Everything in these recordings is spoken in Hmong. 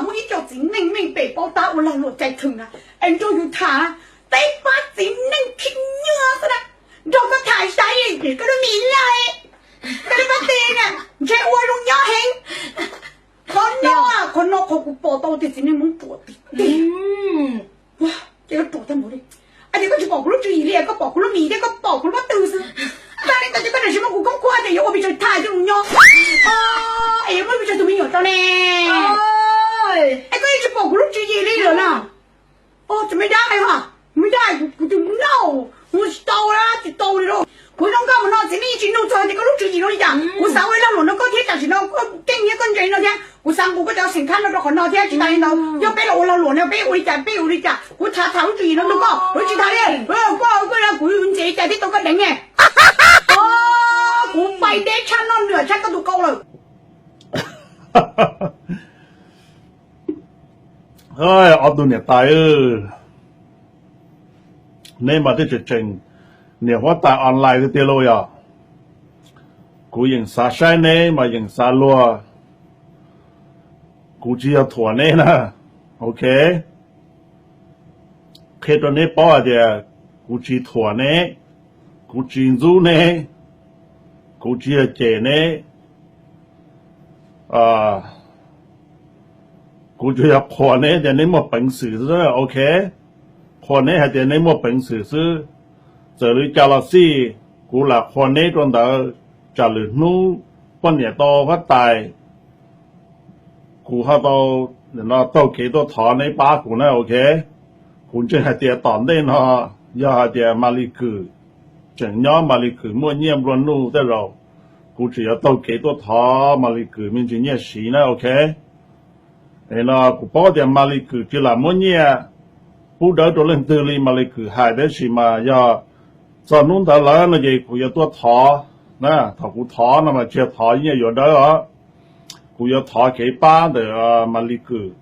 Muaj ib co txiv neej meej pem paub tab ua lag luam cais theem na, es nrog yus tham, peb pab txiv neej khib nyiab xwb na, nrog koj tham saib, koj lub mis laj, koj lub pab teg na, ntshe ua zoo nyob heev. Qhov no, qhov no qhov kuv pom tau tias txiv neej Hmoob ruam tiag tiag. Ces ruam tag npaum li, es koj tsis pom kuv lub tswv yim li, koj pom kuv lub mis thiab koj pom kuv lub pob tw xwb. Tag li ntawd ces koj tseem muab kuv khoob khuab tias yuav ua pes tsawg tham coj mus nyob, es yuav muab pes tsawg tus me nyuam rau ne. Es koj yeej tsis pom kuv lub tswv yim li lawm na. Tsis me dab hais, me dab, kuv tus noj, mus tsis tau, tsis tau li lauj. Kuv zoo nkauj mus no txiv neej yeej tsis nug txog tias koj lub tswv yim zoo li cas. Kuv xav ua lag luam nrog koj thiab tam sim no koj keej thiab koj ntse no thiab kuv xav nqus koj cov xeem khab no rau qhov no thiab tsis tas li ntawd yog peb los ua lag luam no peb ua li cas peb ua li cas kuv tham tham lub tswv yim no nrog koj, kuv tsis tham li. Koj, koj, kuv ntse li cas thiab tau koj deev ne. Kuv pais deb tshaj noj nws tshaj koj tus qau lawm. Ob tug niam tais, neb mas twb tseem tseem niam huab tais online tiag tiag lauj yog. Kuv yeej xav saib neb mas yeej xav luag. Kuv tsis yog thuam neb na, ok. Qhia rau neb paub hais tias kuv tsis thuam neb, kuv tsis ntxub neb, kuv tsis yog cem neb, kuv tsuas yog qhuas neb tias neb muaj peev xwm xwb, ok. Qhuas neb hais tias neb muaj peev xwm xwb. Txawm li cas los xij, kuv lam qhuas neb rau ntawd, tsam lwm hnub poj niam tau huab tais, kuv ho tau taug kev tuaj thov neb pab kuv na, ok. Kuv ntseeg hais tias tom ntej no yog hais tias Malis Kws tseem nyob, Malis Kws muaj nyiaj nplua nuj tej zaum kuv tseem yuav taug kev tuaj thov Malis Kws me ntsis nyiaj siv na, ok. Es no kuv paub tias Malis Kws tsis lam muab nyiaj pub dawb rau leej twg li Malis Kws hais, tab sis mas yog txog hnub ntawd lawm no ces kuv yuav tuaj thov na, thaum kuv thov no mas tsis yog thov nyiaj yuav dawb os, kuv yuav thov kev pab ntawm Malis Kws,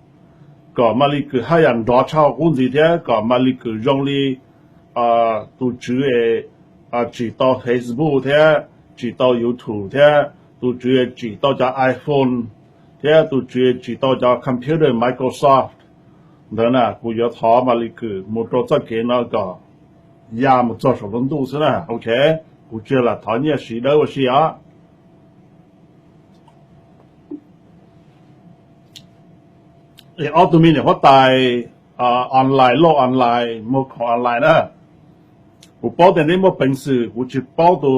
kom Malis Kws haj yam nrov tshaj qub ntxiv thiab kom Malis Kws zoo li tus tswv tsim tau Facebook thiab tsim tau YouTube thiab tus tswv tsim tau cov iPhone thiab tus tswv tsim tau cov computer Microsoft ntawd na, kuv yuav thov Malis Kws mus rau txoj kev no kom ya mus txog saum lub ntuj xwb na, ok. Kuv tsis lam thov nyiaj siv dawb ua si os. Es ob tug me niam huab tais online, lauj online, muag khoom online na, kuv paub tias neb muaj peev xwm, kuv tsis paub tus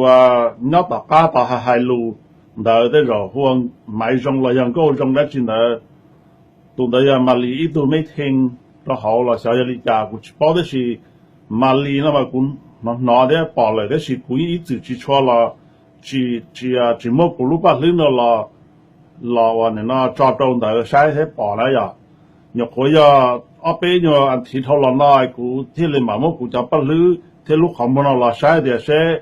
nyob tom qab tau hais hais lus ntawd tej zaum hu ua Maiv Zoo los yog Nkauj Zoo dab tsi ntawd. Tus ntawd yog Malis ib tug me theej rau hauv los xyov yog li cas kuv tsis paub, tab sis Malis no mas kuv hnov hnov thiab pom lawm, tab sis kuv yeej ib txwm tsis tshua los, tsis muab kuv lub paj hlwb no los, los uas nim no tso rau ntawd saib thiab pom na yom. Nyuam qhuav yog ob peb nyuag as thiv dhau los no kuv thiaj li mam muab kuv cov paj hlwb thiab lub qhov muag no los saib tias seb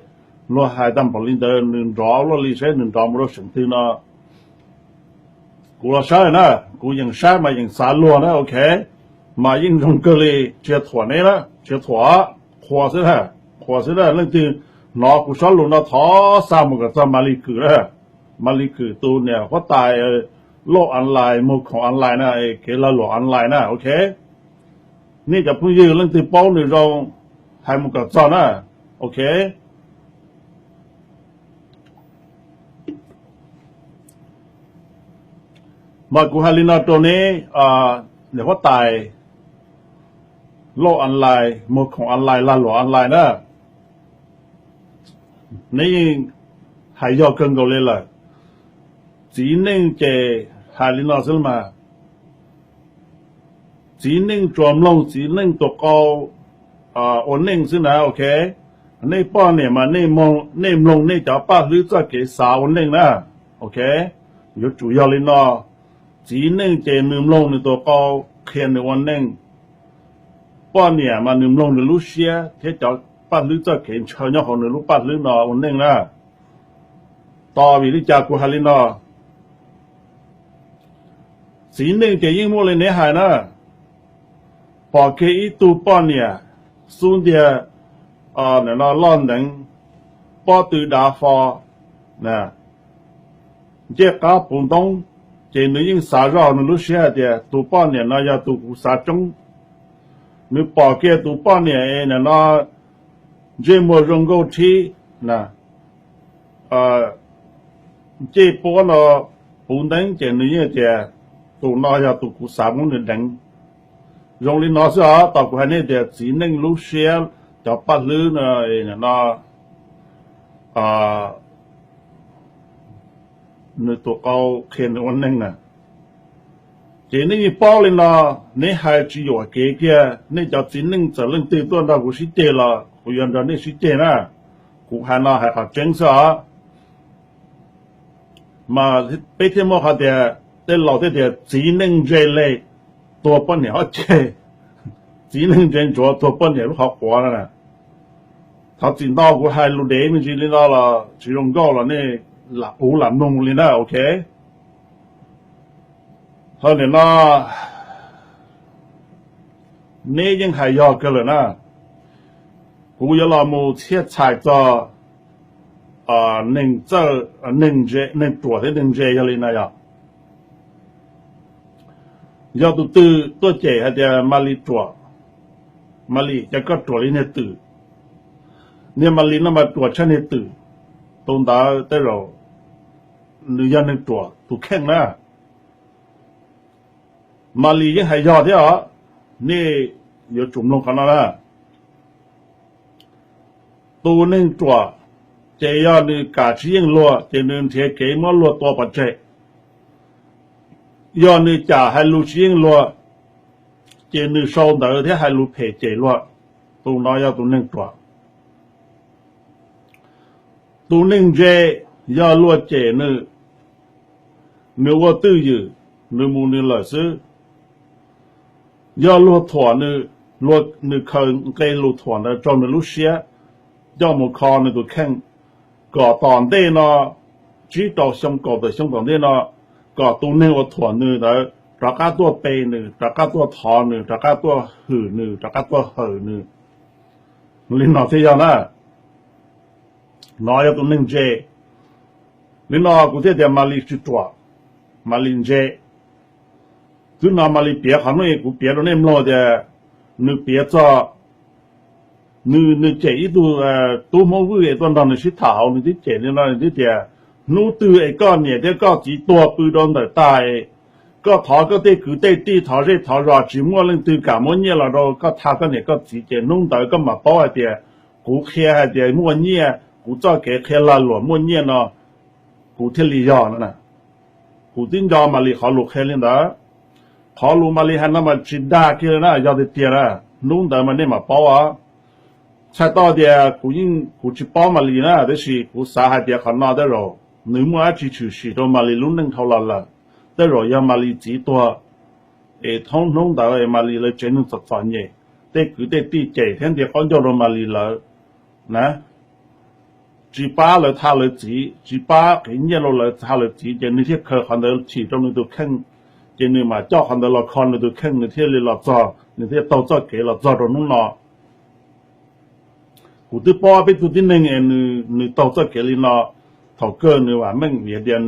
luag hais tag npaum li ntawd nws nrov luaj li, seb nws nrov mus rau seem twg no. Kuv los saib na, kuv yeej saib mas yeej xav luag na, ok. Mas yeej zoo kawg li, tsis yog thuam neb na, tsis yog thuam, qhuas xwb na, qhuas xwb na. Leej twg hnov kuv sob lus no thov xa mus kom txog Malis Kws na. Malis Kws tus niam huab tais, lauj online, muag khoom online na, kev lag luam online na, ok. Nej cov phooj ywg leej twg paub nws zoo hais mus kom txog na, ok. Mas kuv hais li no rau neb, niam huab tais, lauj online, muag khoom online, lag luam online na, neb yeej hais yog kawg nkaus li lawm. Txiv neej ces hais li no xwb mas, txiv neej tsuas mloog txiv neej tus qau ua neej xwb na, ok. Nej poj niam mas nej mloog nej cov paj hlwb txoj kev xav ua neej na, ok. Yuav tsum yog li no, txiv neej ces nws mloog nws tus qau qhia nws ua neej, poj niam mas nws mloog nws lub siab thiab cov paj hlwb txoj kev ntshaw nyob hauv nws lub paj hlwb no ua neej na. Tos vim li cas kuv hais li no? Txiv neej ces yeej muaj li neb hais na, pom kiag ib tug poj niam xub ntiag, no loj nteev, pob tw dav fo, ncej qab puv ntoob, Ces nws yeej xav zoj nws lub siab hais tias tus poj niam no yog tus kuv xav tsoob. Nws pom kiag tus poj niam no ntsej muag zoo nkauj thib na, ncej puab no puv nteeb ces nws yeej tias tus no yog tus kuv xav muab nws deev. Zoo li no xwb os, tos kuv hais nej tias txiv neej lub siab, cov paj hlwb no, no nws tus qau qhia nws ua neeg na. Ces nej yeej paub li no, neb hais tsis yuam kev kiag, nej cov txiv neej txawm leej twg tuaj nrog kuv sib ceg los kuv yuav nrog nej sib ceg na. Kuv hais no hais qhov tseeb xwb os. Mas peb thiaj muaj qhov tias tej laus thiaj tias txiv neej ntse le tuag poj niam ob ceg, txiv neej ntse ntsuav tuag poj niam lub qhov quav no na. Thov txim ntau kuv hais lus dev me ntsis li no los tsis zoo nkauj los nej lam ua lam mloog li na, ok. Ho nim no neb yeej hais yog kawg lawm na. Kuv yuav los mus txhiaj txhais txog neeg txawj, neeg ruam thiab neeg ntse yog li no yog. Yog tus twg tuaj cem hais tias Malis ruam, Malis cas koj ruam li niag twm, niag Malis no mas ruam tshaj niag twm, tus ntawd tej zaum nws yog neeg ruam tus kheej na. Malis yeej hais yog thiab os, nej yuav tsum mloog qhov no na. Tus neeg ruam ces yog nws kam tsis yeej luag ces nws nrhiav kev muab luag tua pov tseg. Yog nws cam hais lus tsis yeej luag ces nws sau ntawv thiab hais lus phem cem luag. Tus no yog tus neeg ruam. Tus neeg ntse yog luag cem nws, nws ua twj ywm, nws mus nws lawm xwb. Yog luag thuam nws, nws khaws nqe lus thuam ntawd rau nws lub siab, coj mus kho nws tus kheej, kom tom ntej no, tsib rau xyoo kaum tawm xyoo tom ntej no, kom tus neeg uas thuam nws ntawd rov qab tuaj pe nws, rov qab tuaj thov nws, rov qab tuaj hwm nws, rov qab tuaj hawm nws. Li no thiaj yog na. No yog tus neeg ntse. Li no kuv thiaj tias Malis tsis ruam, Malis ntse. Twb no Malis piav qhov no kuv piav rau nej mloog tias nws piav txog nws, nws cem ib tug tub Hmoob Vwj es tuaj nrog nws sib tham hauv, nws twb cem li no, nws twb tias hnub twg es koj niam thiab koj txiv tuag pw rau ntawm tas, koj thov koj tej kwv tej tij thov zej thov zos tsis muaj leej twg kam muab nyiaj los rau koj tha koj niam koj txiv ces hnub ntawd koj mam paub hais tias kuv qhia hais tias muaj nyiaj, kuv txoj kev qhia lag luam muaj nyiaj no kuv thiaj li yog no na. Kuv twb nco Malis qhov lus qhia li ntawd. Qhov lus Malis hais no mas tsis dag kiag li na, yog tiag tiag na, hnub ntawd mas nej mam paub os. Txhais tau tias kuv yeej, kuv tsis paub Malis na, tab sis kuv xav hais tias qhov no tej zaum nws muaj dab tsi tshwm sim rau Malis lub neej dhau los lawm. Tej zaum yog Malis txiv tuag es thoob hnub ntawd es Malis lawv tsev neeg txom txom nyem, tej kwv tej tij cem thiab ntiav qaub ncaug rau Malis lawv na, tsis pab lawv tha lawv txiv, tsis pab qiv nyiaj rau lawv tha lawv txiv ces nws thiaj khaws qhov ntawd chim rau nws tus kheej, ces nws mam coj qhov ntawd los kho nws tus kheej, nws thiaj li los txog, nws thiaj taug txoj kev los txog rau hnub no. Kuv twb paub peb tug tib neeg es nws taug txoj kev li no, thaum kawg nws vam meej vim tias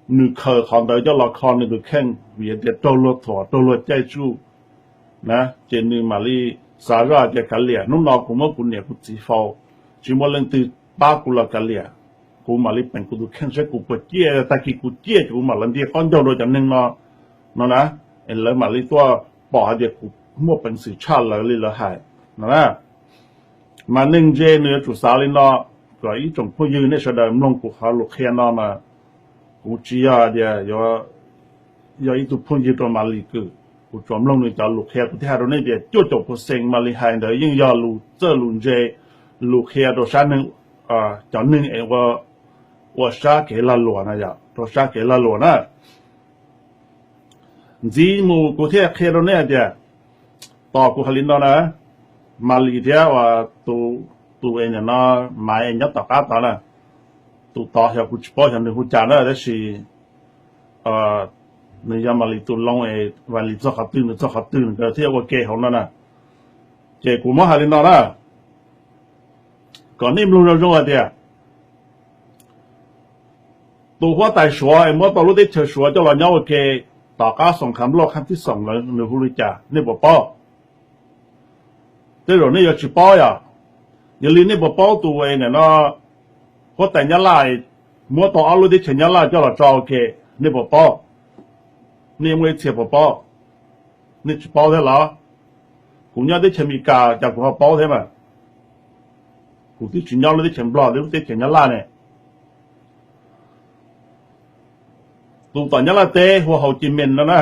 nws khaws qhov ntawd coj los kho nws tus kheej vim tias raug luag thuam raug luag caij tsuj na, ces nws mam li xav zoj hais tias kav liam, hnub no kuv muab kuv niam kuv txiv faus, tsis muaj leej twg pab kuv los kav liam, kuv mam li peem kuv tus kheej saib kuv puas ciaj, tag kis kuv ciaj ces kuv mam los ntiav qaub ncaug rau cov neeg no, no na, es lawv mam li tuaj pom hais tias kuv muaj peev xwm tshaj lawv li lawv hais no na. Mas neeg ntse nws yuav tsum xav li no, kom ib tsoom phooj ywg nej sawv daws mloog kuv qhov lus qhia no mas kuv tsis yog tias yog ib tug phooj ywg rau Malis kws, kuv tsuas mloog nws cov lus qhia, kuv thiaj hais rau nej tias cuaj caum percent Malis hais ntawd yeej yog lus txawj lus ntse, lus qhia rau sab neeg, cov neeg es ua sab kev lag luam na, yog rau sab kev lag luam na. Ntxiv mus kuv thiaj qhia rau nej hais tias, tos kuv hais li no na, Malis thiab uas tus, tus es nim no Maiv es nyob tom qab tod na, tus tod xyov kuv tsis paub xyov nws hu cas na, tab sis nws yog Malis tus loo es Malis txog qhov twg nws txog qhov twg nws nkawd thiaj ua ke hauv no na. Ces kuv muab hais li no na, kom nej mloog zoo zoo hais tias Tus huab tais Suav es muab tau lub teb chaws Suav coj los nyob ua ke, tom qab xoom khav nplauj khab tib xoom lawm nws hu li cas nej puas paub? Tej zaum nej yuav tsis paub yom. Yog li nej puas paub tus nim no huab tais Nyab Laj muab tau ob lub teb chaws Nyab Laj coj los tso ua ke, nej puas paub? Nej muaj ib txhia puas paub? Nej tsis paub thiab los? Kuv nyob teb chaws Amelikas cas kuv ho paub thiab mas. Kuv twb tsis nyob lub teb chaws Nplog thiab lub teb chaws Nyab Laj ne. Tus tom Nyab Laj teb hu ua Hauv Ci Mes no na,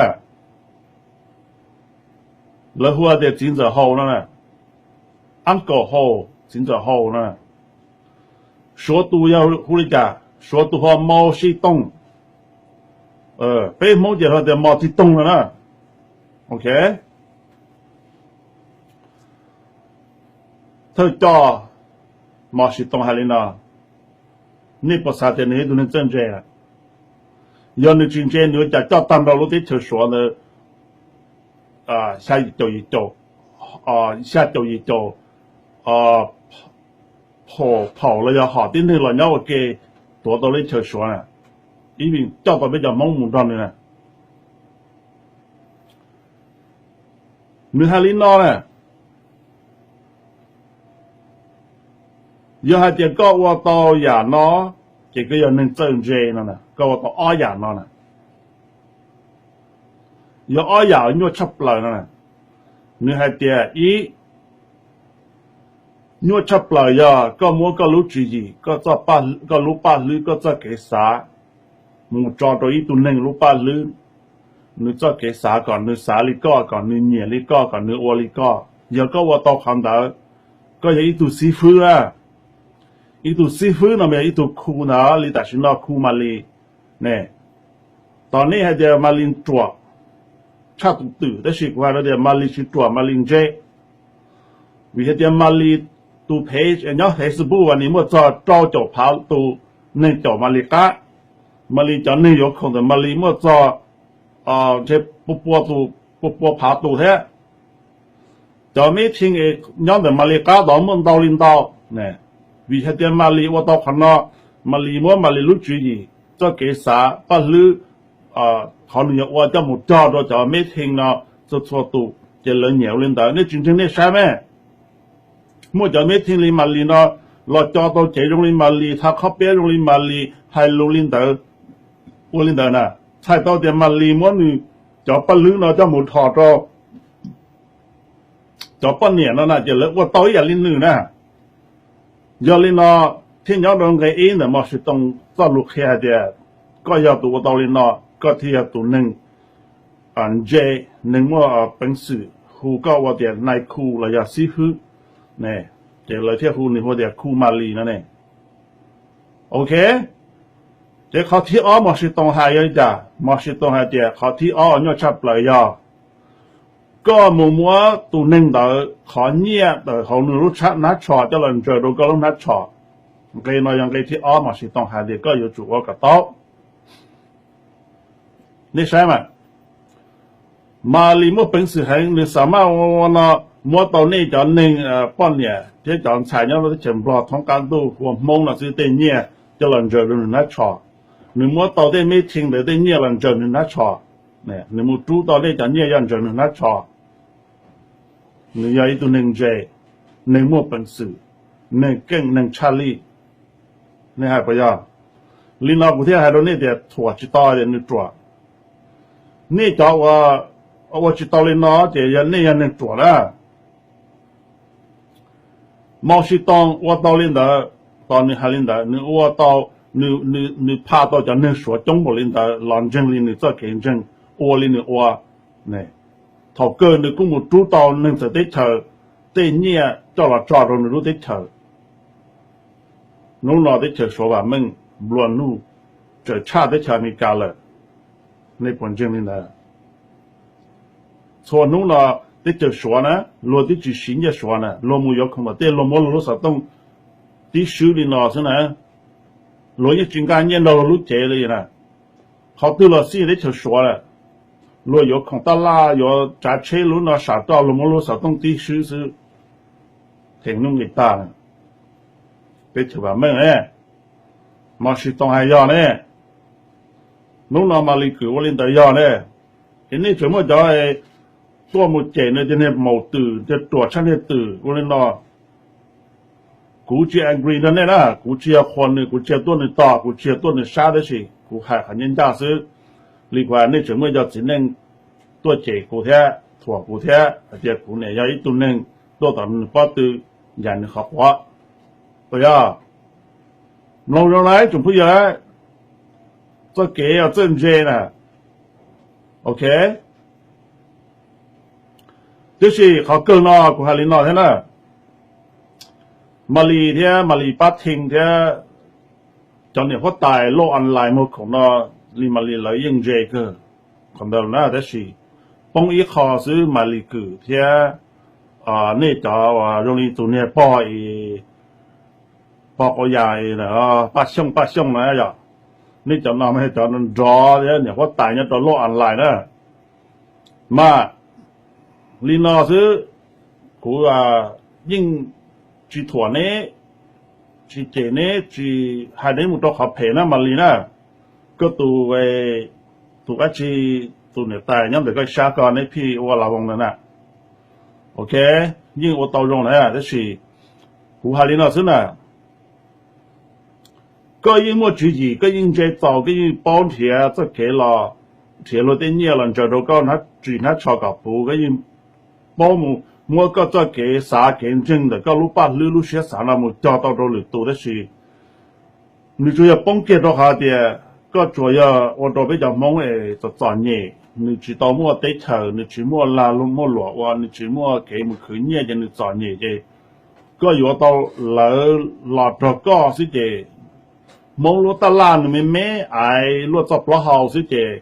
lawv hu tias txiv ntxawm Hauv no na, Uncle Hauv, txiv ntxawm Hauv no. Suav tus yog hu li cas? Suav tus hu ua Mos Xis Toos. Peb Hmoob ces hu tias Mos Txwg Toog no na. Ok. Thawj coj Mos Xis Toos hais li no, nej puas xav tias nws yog ib tug neeg txawj ntse? Yog nws tsis ntse nws ua cas coj tag nrho lub teb chaws Suav ntawd xya caum yim caum, xya caum yim caum phaum los yog hom tib neeg los nyob ua ke tuav tau lub teb chaws Suav na, ib vim coj tau peb cov Hmoob mus nrog nws na. Nws hais li no na, yog hais tias koj ua tau yam no, ces koj yog neeg txawj ntse no, koj ua tau ob yam no na. Yog ob yam nyuaj tshaj plaws no. Nws hais tias ib, nyuaj tshaj plaws yog koj muab koj lub tswv yim, koj lub paj hlwb, koj txoj kev xav mus tso rau ib tug neeg lub paj hlwb, nws txoj kev xav kom nws xav li koj, kom nws nyiam li koj, kom nws ua li koj. Yog koj ua tau qhov ntawd, koj yog ib tug xib fwb na. Ib tug xib fwb no mas yog ib tug khu ntawd li tam sim no khu Malis ne. Tos nej hais tias Malis ruam tshaj tus twm, tab sis kuv hais rau tias Malis tsis ruam, Malis ntse. Vim hais tias Malis tus phev nyob Facebook as nws muaj txog rau caum phav tus neeg caum Malis qab. Malis cov neeg yuav khoom ntawm Malis muaj txog ntshe pua pua tus, pua pua phav tus thiab. Cov me thing nyob ntawm Malis qab tod muaj ntau li ntau. Vim hais tias Malis ua tau qhov no, Malis muab Malis lub tswv yim, txoj kev xav, paj hlwb, qhov nws yuav ua coj mus cog rau cov me thing no txhua txhua tus, ces lawv nyiam ua li ntawd. Nej tsis ntseeg nej saib me. Muaj cov me thing li Malis no los co tau cev zoo li Malis, tha qhob piab zoo li Malis, hais lus li ntawd, ua li ntawd na. Txhais tau tias Malis muab nws cov paj hlwb no coj mus dhos rau cov poj niam no na, ces lawv ua tau ib yam li nws na. Yog li no thiaj nyob rau nqe ib ntawm Mos Xis Toos txoj lus qhia hais tias koj yog tus ua tau li no, koj thiaj yog tus neeg ntse, neeg muaj peev xwm, hu koj ua tias nais khu los yog xib fwb, ces lawv thiaj hu nws hu tias khu Malis no ne. Ok, ces qhov thib ob Mos Xis Toos hais yog li cas? Mos Xis Toos hais tias qhov thib ob uas nyuaj tshaj plaws yog koj mus muab tus neeg ntawd qhov nyiaj ntawm hauv nws lub hnab tsho coj los ntsaws rau koj lub hnab tsho. Nqe no yog nqe thib ob Mos Xis Toos hais tias koj yuav tsum ua kom tau. Nej saib mas, Malis muaj peev xwm heev, nws xav maj ua no, muab tau nej cov neeg poj niam thiab cov ntxhais nyob rau teb chaws Nplog thoob qab ntuj hu ua Hmoob no xwb tej nyiaj coj los ntsaws rau nws hnab tsho. Nws muab tau tej me thing ntawd tej nyiaj los ntsaws nws hnab tsho. Nws mus rub tau nej cov nyiaj coj ntsaws nws hnab tsho. Nws yog ib tug neeg ntse, neeg muaj peev xwm, neeg keej neeg tshaj lij. Nej hais puas yog? Li no kuv thiaj hais rau nej tias thuam tsis tau tias nws ruam. Nej cov ua tsis tau li no ces yog nej yog neeg ruam na. Mos Xis Toos ua tau li ntawd, tos nws hais li ntawd, nws ua tau, nws phaj tau cov neeg Suav coob npaum li ntawd los ntseeg li nws txoj kev ntseeg, ua li nws ua. Thaum kawg nws kuj mus rub tau neeg txawv teb chaws tej nyiaj coj los tso rau nws lub teb chaws. Hnub no teb chaws Suav vam meej nplua nuj, tseem tshaj teb chaws Amelikas lawm. Nej puas ntseeg li ntawd? Txhua hnub no teb chaws Suav na, luag twb tsis siv nyiaj Suav na, luag mus yuav khoom tom tej luag muab luag lub xov tooj tib swb li no xwb na. Luag yeej tsis nqa nyiaj nrog luag lub cev li na. Qhov twg los xij teb chaws Suav na, luag yuav khoom taj laj yuav tsav tsheb lub no sam roj luag muab lub xov tooj tib swb xwb. Theem nuj nqis tag. Peb chaw vam meej ne, Mos Xis Toos hais yog ne. Hnub no Malis Kwm ua li ntawd yog ne, es nej tseem muaj cov tuaj mus cem nws tias niag maum twm, tias ruam tshaj niag twm ua li no. Kuv tsis agree nrog nej na, kuv tsis yog qhuas nws, kuv tsis yog tuaj nws tog, kuv tsis yog tuaj nws sab, tab sis kuv hais qhov ncaj ncaj xwb. Li kuv hais nej tseem muaj cov txiv neej tuaj cem kuv thiab thuam kuv thiab hais tias kuv niam yog ib tug neeg tuaj tom nws pob tw, yam nws qhov quav. Puas yog? Mloog zoo lawm tsoom phooj ywg, txoj kev yog txawj ntse na. Ok, tiam sis qhov kawg no kuv hais li no thiab na, Malis thiab Malis pab thee thiab cov niam huab tais loj online muag khoom no, li Malis lawv yeej ntse kawg qhov ntawd na, tab sis poob ib qho xwb, Malis Kwm thiab nej cov uas zoo li tus niag pog es pog Qau Yas, Paj Xyooj, Paj Xyooj na yom, nej cov no mas cov nrov thiab niam huab tais nyob rau loj online na. Mas li no xwb, kuv yeej tsis thuam neb, tsis cem neb, tsis hais neb mus rau qhov phem na Malis na. Koj tus, tus dab tsi, tus niam tais nyob ntawm koj sab ko neb phij ua las voos ntawd na. Ok, yeej ua tau zoo na, tab sis kuv hais li no xwb na. Koj yeej muaj tswv yim, koj yeej ntse txaus, koj yeej paub nrhiav txoj kev los nrhiav luag tej nyiaj los ntsaws rau koj hnab ris hnab tsho kom puv, koj yeej paub mus muab koj txoj kev xav kev ntseeg ntawm koj lub paj hlwb lub siab xav no mus cog tau rau lwm tus, tab sis nws tsuas yog poob kiag rau qhov tias koj tsuas yog ua rau peb cov Hmoob es txom txom nyem, nws tsis tau muaj teb chaws, nws tsis muaj lag muaj luam ua, nws tsis muaj kev mus khwv nyiaj ces nws txom nyem ces koj yuav tau lawv los rog koj xwb ces Hmoob lub taj laj nws me me aiv luaj txoj plaub hau xwb ces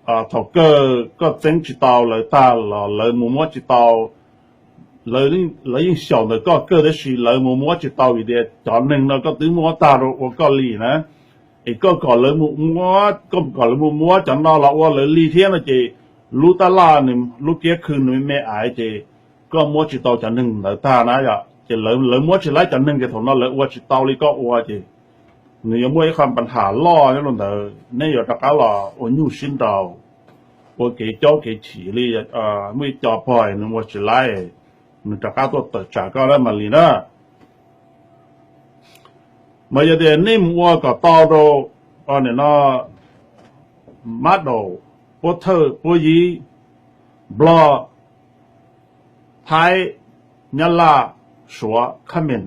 thaum kawg koj txeeb tsis tau lawv tag los lawv mus muab tsis tau. Lawv yeej xyaum ntawm koj kawg tab sis lawv mus muab tsis tau vim tias cov neeg no koj twb muab tag rau ua koj li na. Es koj kom lawv mus muab, koj kom lawv mus muab cov no los ua lawv li thiab no ces lub taj laj nws lub kiab khw nws me me aiv ces koj muab tsis tau cov neeg ntawd tag na yom, ces lawv muab tsis laib cov neeg ces thaum no lawv ua tsis tau li koj ua ces nws yuav muaj ib qho npa nham loj nyob rau ntawd, neb yuav rov qab los ua nyuj sib nraus, ua kev caub kev chim li muaj ib co pog nws ua tsis laib, nws rov qab tuaj tawm tsam koj na Malis na. Mas yog tias nej mus ua kom tau rau nim no Mab Daum, Puab Thawj, Puab Yib, Nplog, Thaib, Nyab Laj, Suav, Khamen,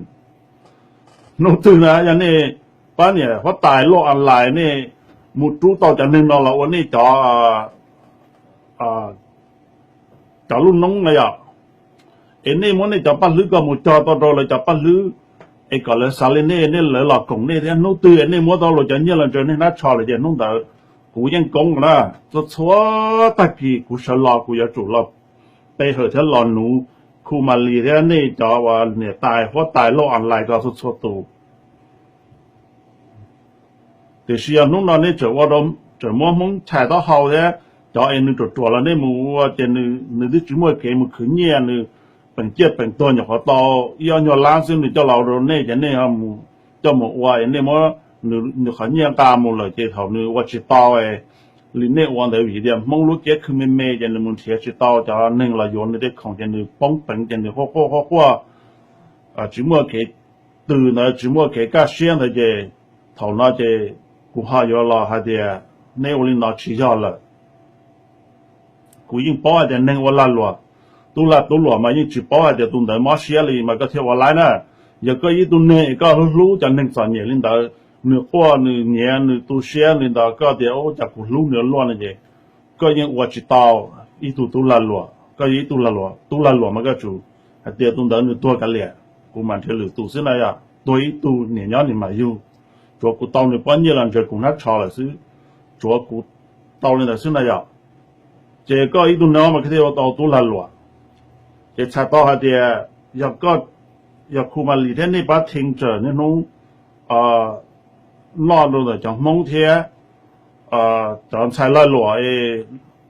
hnub twg na yog nej pab niam huab tais loj online nej mus rub tau cov neeg no los ua nej cov cov lub noob na yom, es nej muab nej cov paj hlwb ko mus cog tau rau lawv cov paj hlwb, es kom lawv xav li nej, nej lawv los koom nej thiab. Hnub twg es nej muab tau luag cov nyiaj los ntsaws nej hnab tsho lawm ces hnub ntawd kuv yeej koob na. Txhua txhua tag kis kuv sawv los kuv yuav tsum los pe hawm thiab los nuv Khu Malis thiab nej cov uas niam tais huab tais loj online ko txhua txhua tus. Tiam sis yog hnub no nej tseem ua, tseem muab Hmoob chais taub hau thiab cov es nws ruam ruam los nej mus ua ces nws twb tsis muaj kev mus khwv nyiaj, nws peem ciaj peem tuag nyuam qhuav tau ib ob nyuag lab xwb nws coj los rau nej ces nej coj mus ua es nej muab nws qhov nyiaj nqa mus lawm ces thaum nws ua tsis tau li nej ua ntawd vim tias Hmoob lub kiab khw me me ces nws mus nrhiav tsis tau cov neeg los yuav nws tej khoom ces nws poob peev ces nws quaj quaj quaj quaj, tsis muaj kev tws ntawd, tsis muaj kev kaj siab ntawd ces thaum no ces kuv ho yuav los hais tias nej ua li no tsis yog lawm. Kuv yeej paub hais tias neeg ua lag luam, tub lag tub luam mas yeej tsis paub hais tias tus ntawd mob siab li mas koj thiaj ua laib na. Yog koj ib tug neeg es koj hlub hlub cov neeg txom nyem li ntawd, nws quaj nws nyiav nws tu siab li ntawd koj tias ua cas kuv hlub nws luaj no ces koj yeej ua tsis tau ib tug tub lag luam, koj yog ib tug lag luam, tub lag luam mas koj tsum hais tias tus ntawd nws tuag kav liam, kuv mam nrhiav lwm tus xwb na yom, tuag ib tug niam nyob niam mam yug, tsuav kuv tau nws pob nyiaj los ntsaws kuv hnab tsho lawm xwb, tsuav kuv tau li ntawd xwb na yom. Ces koj ib tug neeg mas koj thiaj ua tau tub lag luam. Ces txhais tau hais tias yog koj, yog Khu Malis thiab nej pab thee tsam niaj hnub noj rau ntawm cov Hmoob thiab cov ntxhais lag luam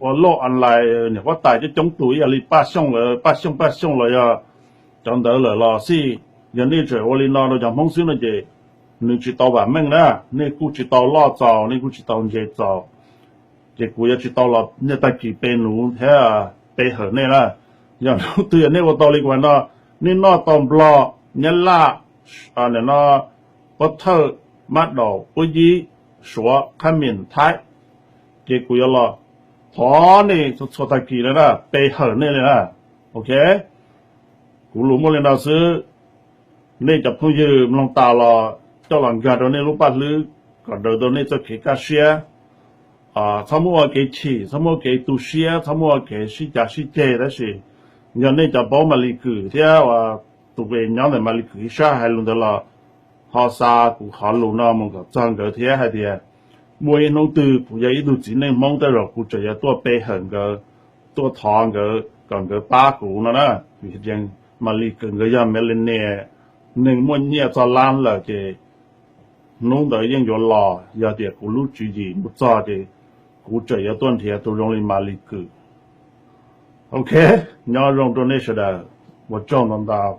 ua loj online niam huab tais coob coob tus ib yam li Paj Xyooj lawm, Paj Xyooj Paj Xyooj los yog cov ntawd lawm los xij, yog nej tseem ua li no rau cov Hmoob xwb no ces nws tsis tau vam meej na, nej kuj tsis tau loj txaus, nej kuj tsis tau ntse txaus. Ces kuv yuav tsis tau los niaj tag kis pe nuv thiab pe hawm nej na. Yog hnub twg yog nej ua tau li kuv hais no, nej noj tau Nplog, Nyab Laj, no, Pov Thawj, Mab Daum, Puab Yib, Suav, Khab Mim, Thaib, ces kuv yuav los thov nej txhua tag kis na, pe hawm nej li na. Ok, kuv lus muaj li no xwb. Nej cov phooj ywg mloog tas los coj los nkag rau nej lub paj hlwb kom daws tau nej txoj kev kaj siab. Txhob muaj ua kev chim, txhob muaj ua kev tu siab, txhob muaj ua kev sib cav sib ceg. Tab sis yog nej cov paub Malis Kwm thiab tus nyob ntawm Malis Kwm ib sab hais lus ntawd los ho xa kuv qhov lus no mus kom txog nkawd thiab hais tias muaj ib hnub twg kuv yog ib tug txiv neej Hmoob tej zaum kuv tseem yuav tuaj pe hawm nkawd, tuaj thov nkawd kom nkawd pab kuv no na. Vim Malis Kwm nkawd yog millionaire, neeg muaj nyiaj txog lab lawm ces hnub ntawd yeej yuav los. Yog tias kuv lub tswv yim mus txog ces kuv tseem yuav tuaj nrhiav tus zoo li Malis Kwm. Ok, nyob zoo rau nej sawv daws, ua tsaug ntau ntau.